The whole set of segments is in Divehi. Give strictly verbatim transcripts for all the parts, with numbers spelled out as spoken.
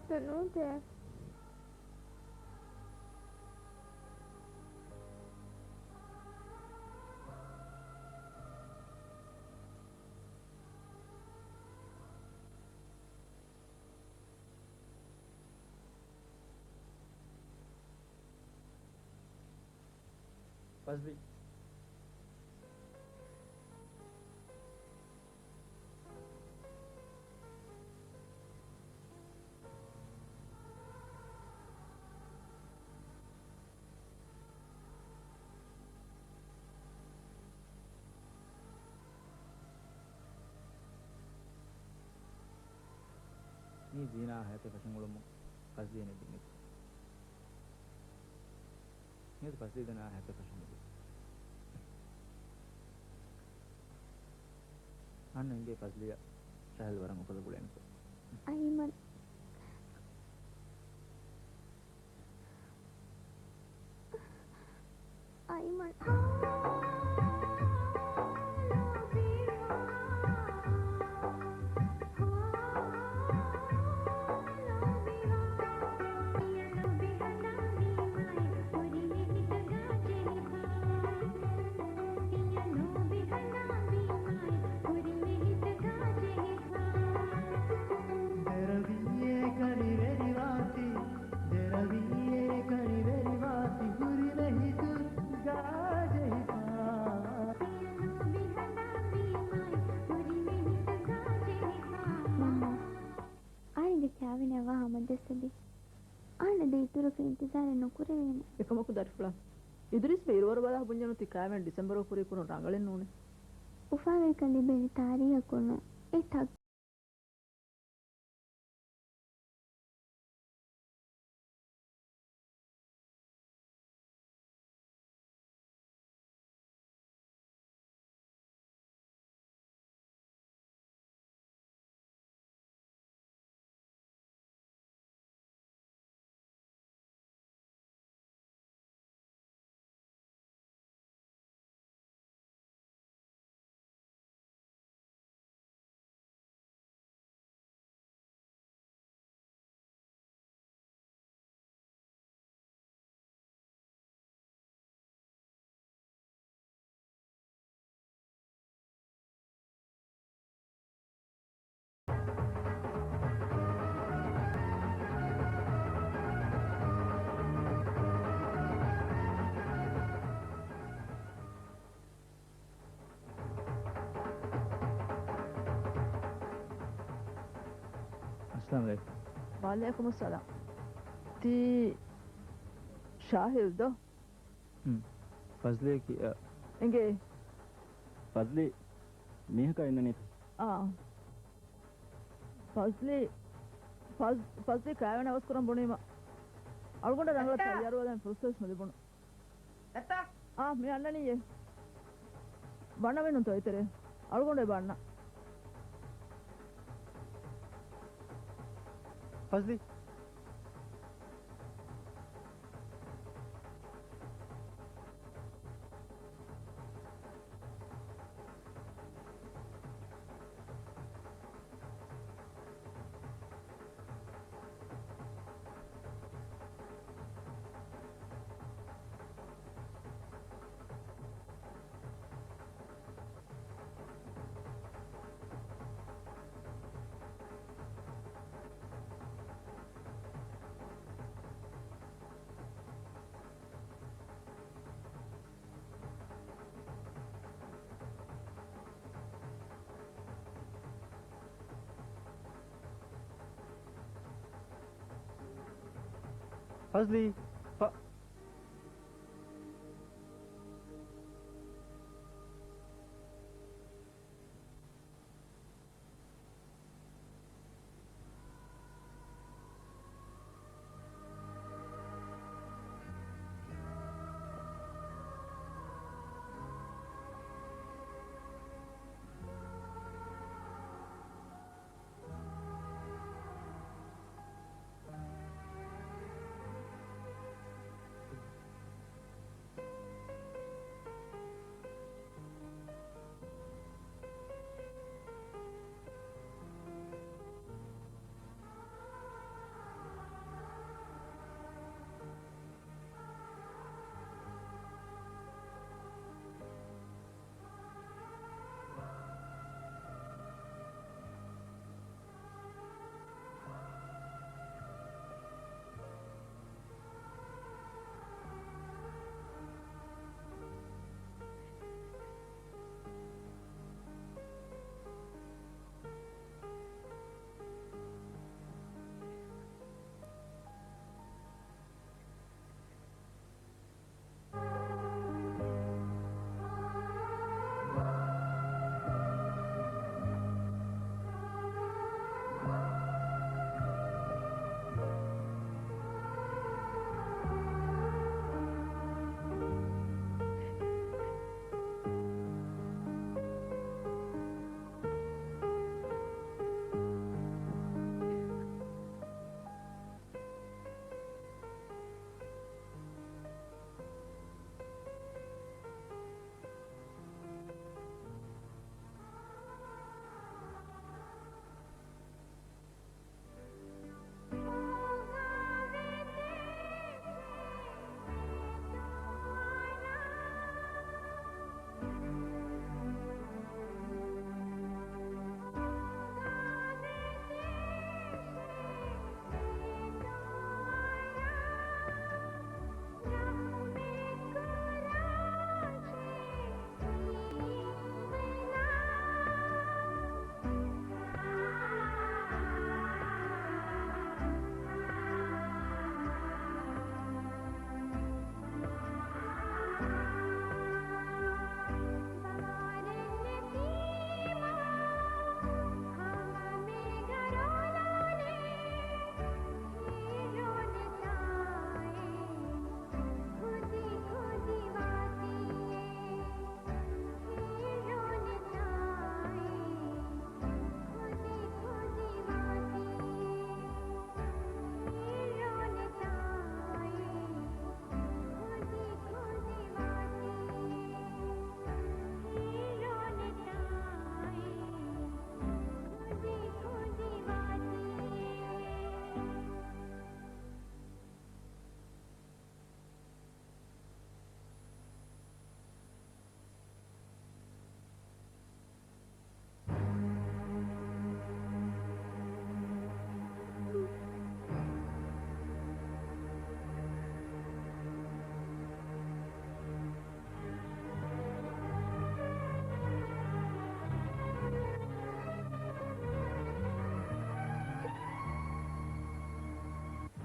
ތަ ނޫންތަ؟ ފަޒްލީ. މީ ޒީނާ ހަޔާތެއް ފެށުން އުޅުމުން ފަޒްލީ ނެތް ދިން އެއްޗެއް. މިއަދު ފަޒްލީ ދެން އާ ހަޔާތެއް ފެށުން އުޅުމުން. އަންނަ އިނގޭ ފަޒްލީއަށް ޝާހިލް ވަރަށް އުފަލު ގުޅޭނެތޯ. އައިމަން. އައިމަން. ދެރަވިއްޔޭ ކަނިވެރިވާތީ، ދެރަވިއްޔޭ ކަނިވެރިވާތީ، ހުރިމެ ހިތުގާ ޖެހިފާ. މަންމާ، އާނގެ ކާވެނެ ވާ ހަމަ ދެސަދި. އާނެ ދެ އިތުރަކަށް އިންތިޒާރެއް ނުކުރެވޭނެ. އެކަމަކު ދަރިފުޅާ، އިދުރީސް މި އިރުވަރު ބަލާ ބުންޏަނު ތި ކާވެން ޑިސެމްބަރު ކުރީ ކުރުން ރަނގަޅެއް ނޫނޭ. އުފާވެރިކަން ލިބެނީ ތާރީހަކުން ނޫން. އެ ތަ އައްސަލާމު ޢަލައިކުމް. ވަޢަލައިކުމުއްސަލާމް. ތީ ޝާހިލް ދޯ؟ ހުން. ފަޒްލީ ކި-، އަ، އެނގޭ. ފަޒްލީ މީހަކާ އިންނަނީތަ؟ އާ. ފަޒްލީ، ފަޒް-، ފަޒްލީ ކާވެން އަވަސް ކުރަން ބުނީމަ، އަޅުގަނޑަށް ރަނގަޅަށް ތައްޔާރުވެލަން ފުރުސަތު ނުލިބުނު. އެތާ؟ އާ، މި އަންނަނީއޭ. ބަންނަ މީނުންތޯ އެތެރޭ؟ އަޅުގަނޑު އެބަ އަންނަ. ފަޒްލީ. ފަޒްލީ، ފަ-،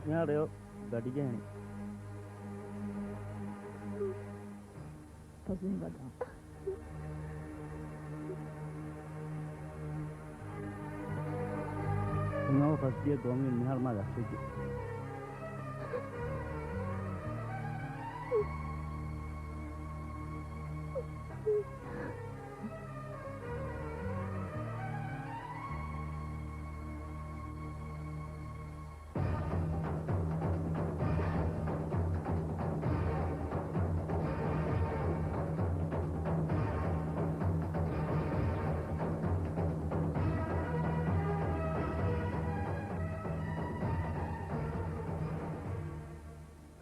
މިހާރު އެއޮ ގަޑި ޖެހެނީ. ތަސްލީމް ގަދަ. އެމަ ފަސް ދިޔަ ގޮވަމިން މިހާރު މާ ލަސްވެއްޖެ.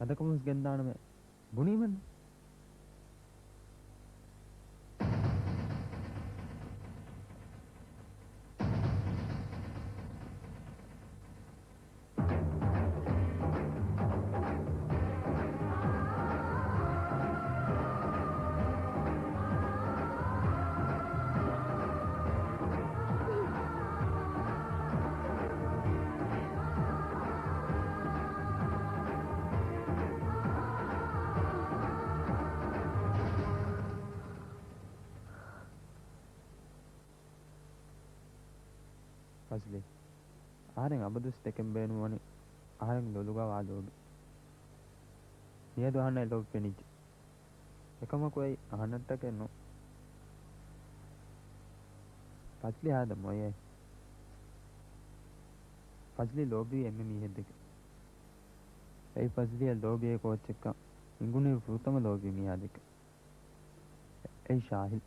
ގަދަކަމުން ގެންދާނަމޭ. ބުނީމެއްނު. ފަޒްލީ، އަހަރެން އަބަދުވެސް ދެކެން ބޭނުންވަނީ އަހަރެން ލޮލުގަ ވާ ލޯބި. މިއަދު އަހަންނަށް އެ ލޯބި ފެނިއްޖެ. އެކަމަކު އެއީ އަހަންނަށްޓަކައެއް ނޫން. ފަޒްލީ ހާދަ މޮޔައެއް. ފަޒްލީ ލޯބިވީ އެންމެ މީހެއްދެކެ. އެއީ ފަޒްލީއަށް ލޯބިއޭ ކޯއްޗެއްކަން ހިނގުނުއިރު ފުރަތަމަ ލޯބިވި މީހާދެކެ. އެއީ ޝާހިލް.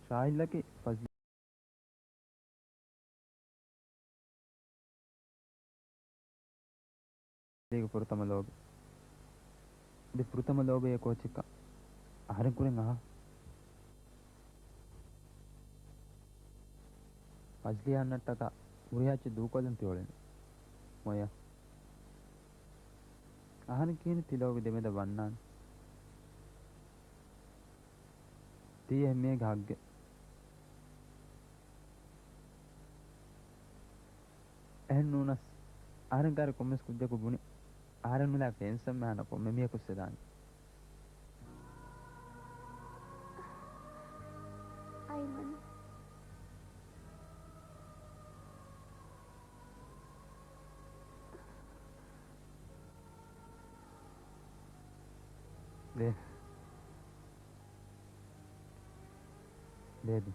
ޝާހިލްއަކީ ފަޒްލީ ގެ ފުރަތަމަ ލޯބި. އަދި ފުރަތަމަ ލޯބިއޭ ކޯއްޗެއްކަން އަހަރެން ކުރިން އަހާ. ފަޒްލީ އަހަންނަށްޓަކާ ހުރިހާ އެއްޗެއް ދޫކޮށްލަން ތިއުޅެނީ. މޮޔަ. އަހަރެން ކިހިނެއް ތި ލޯބި ދެމެދަށް ވަންނާނީ؟ ތީ އެހެން މީހެއްގެ ހައްގެއް. އެހެން ނޫނަސް، އަހަރެން ކާރި ކޮންމެސް ކުއްޖަކު ބުނި، އަހަރެން ނުލާ ފެންސަން މެހާނަ ކޮންމެ މީހަކު އުއްސަދާނެ. އައިމަން. ދޭ. ދޭ ދޭ.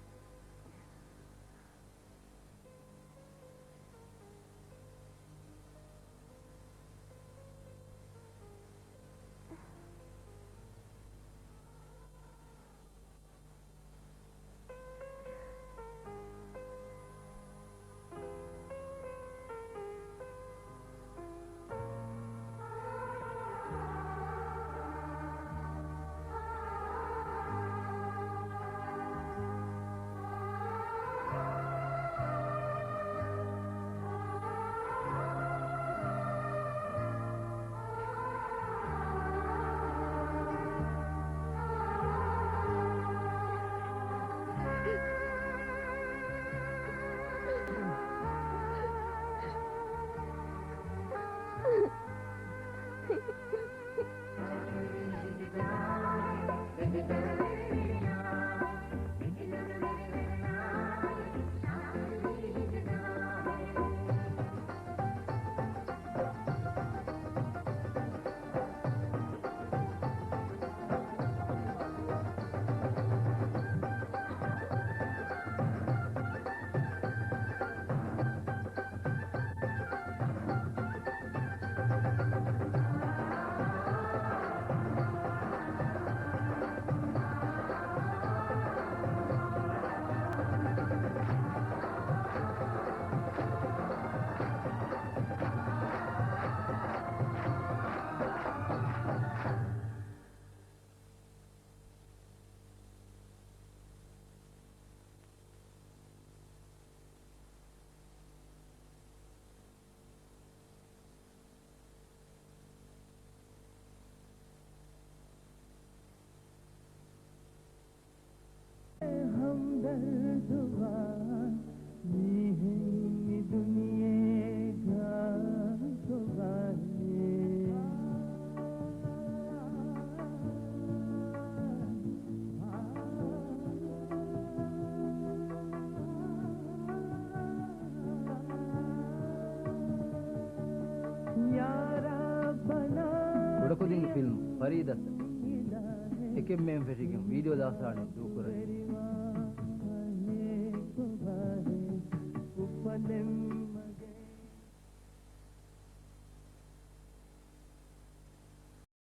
ހަމްދަރްދުވާ މީހެއް މި ދުނިޔޭގަ ގޮވާ. އެކުދިންގެ ފިލްމު ފަރީދަތަށް އެކެއްމެއިން ފެށިގެން ވީޑިއޯ ދާސްރާނީ ދޫކުރަނީ.